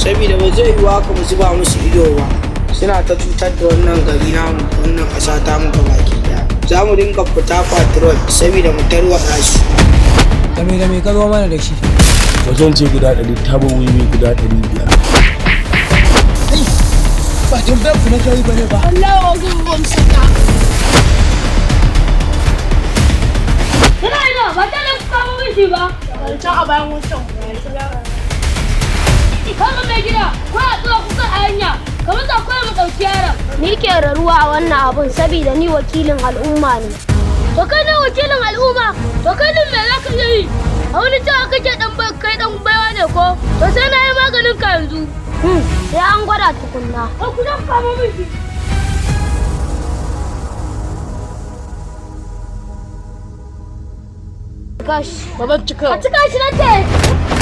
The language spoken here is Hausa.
Saboda ba zai yiwu haka mu zuba musu ido ba. Suna ta cutar da wannan gari namu, wannan ƙasa ta mu gabaki ɗaya. Za mu dinga fita patrol saboda mu tarwatsa su. Da me ka zo mana da shi? Wajen ce guda 100, taba wiwi guda 500. Ba tambayar ku na kai ba ne ba. Wallahi wasu ban saka. Yana ina ba ta da kawo min shi ba. Can a bayan wancan. Kama mai gida, ko a tsawa kuka a hanya, kamar sa kawai mu ɗauki yaron. Ni ke ruwa a wannan abun saboda ni wakilin al'umma ne. To kai ne wakilin al'umma, to kai din me za ka iya yi? A wani cewa kake dan kai dan baiwa ne ko? To sai na yi maganin ka yanzu. Sai an gwada tukunna. Ko ku zan kamo min shi. Kashi. Ba zan cika. Ka cika shi na ce.